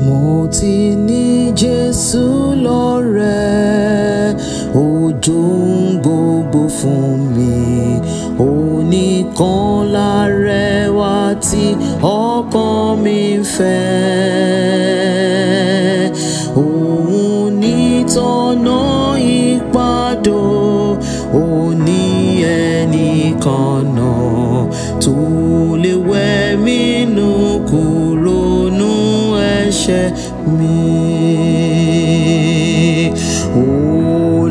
Mo ti ní Jésù lọ́rẹ́, ojú ń gbogbo fún mi. Oníkan lárẹwà tí ọkàn mi ń fẹ́. Òun nítọ̀nà ìpàdó, ó ní ẹnìkan náà tó lè wẹ̀ mí nù kúrò nú ẹ̀ṣẹ̀ mi.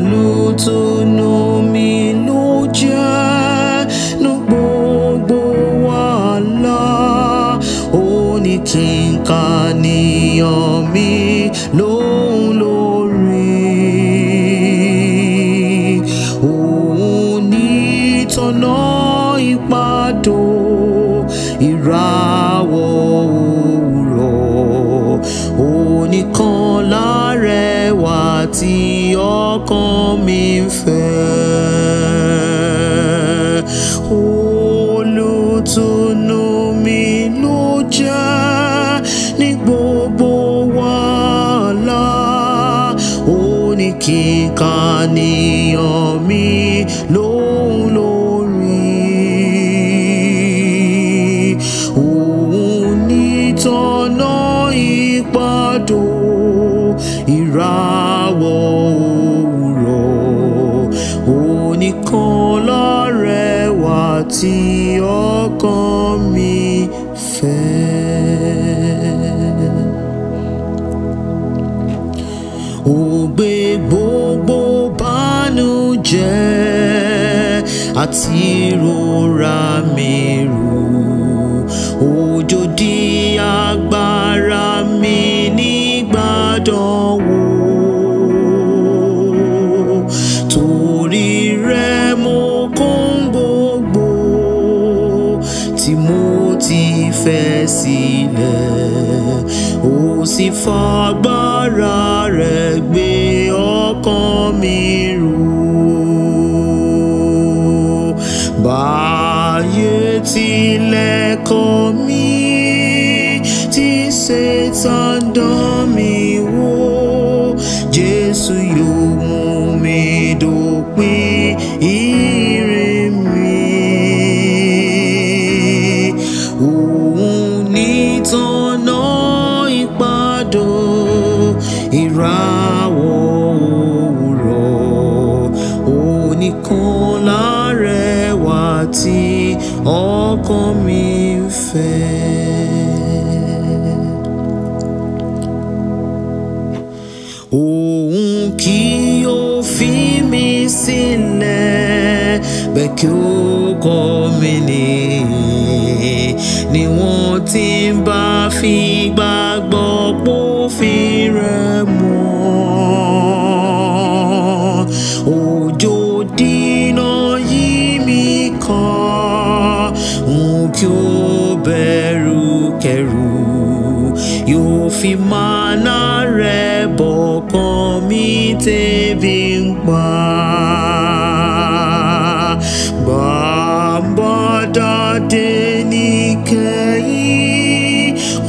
Olùtùnú mi ló jẹ́ nú gbogbo wàhálà, ó ní kí n kàníyàn mi lóhùn lórí. Òun nítọ̀nà ìpàdó, ìràwọ̀ òwúrọ̀, oníkan lárẹwà tí ọkàn mi ń fẹ́. Olùtùnú mi ló jẹ́ ní gbogbo wàhálà, ó ní kí n kàníyàn mi lóhùn lórí. Òun nítọ̀nà ìpàdó, ìràwọ̀ òwúrọ̀, oníkan lárẹwà tí ọkàn mi fẹ́. Ó gbé gbogbo bànújẹ́ àti ìrora mi rù, òjò di agbára mi nígbà dánwò. Torí rẹ̀ mo kún gbogbo tí mo ti fẹ́ sílẹ̀, ó sì fagbára rẹ̀ gbé ọkàn mi ró. Báyé tilẹ̀ kọ̀ mí, tí Satan dán mi wò, Jésù yóò mú mi dópin ìrìn mi. Òun nítọ̀nà ìpàdó, ìràwọ̀ òwúrọ̀, oníkan lárẹwà tí ọkàn mi ń fẹ́. Òun kì yóò fi mí sílẹ̀, bẹ́ẹ̀ kí ó kọ̀ mí ní wọ́n tí ń bá fi gbàgbọ́ pófin rẹ̀ mọ́. Òjò dínà yí mi ká, n kí ó bẹ̀rù kẹrù, yóò fi mánà rẹ̀ bọ̀kan mi tẹ́bi ń pa. Bàbá dádé níkẹyìn,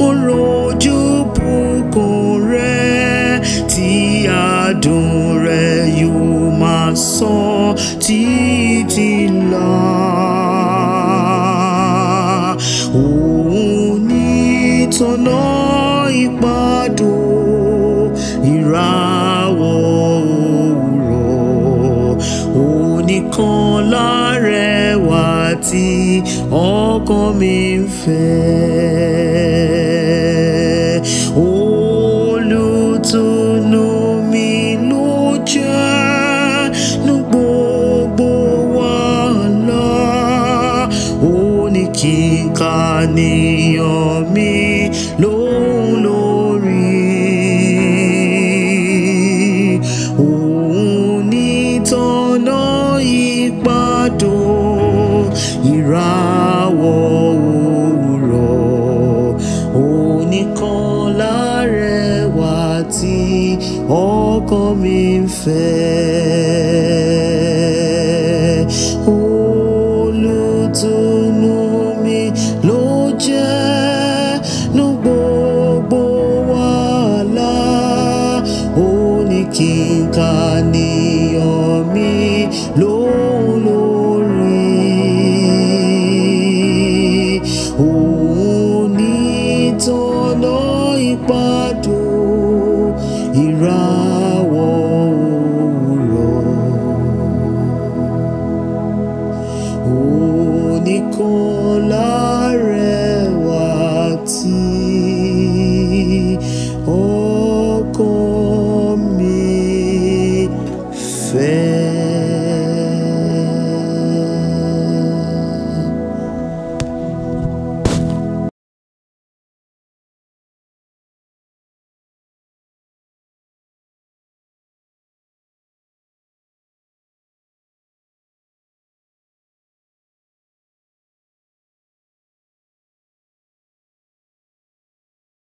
ó rojú bùkún rẹ̀, tí adùn rẹ̀ yóò máa sàn títí láé. Òun nítọ̀nà ìpàdó, ìràwọ̀ òwúrọ̀, oníkan lárẹwà tí ọkàn mi ń fẹ́. Olùtùnú mi ló jẹ́ nú gbogbo wàhálà, ó ní kí n kàníyàn mi lóhùn lórí. Òun nítọ̀nà ìpàdó, ìràwọ̀ òwúrọ̀, oníkan lárẹwà tí ọkàn mi ń fẹ́. Olùtùnú mi ló jẹ́ nú gbogbo wàhálà. pàdé.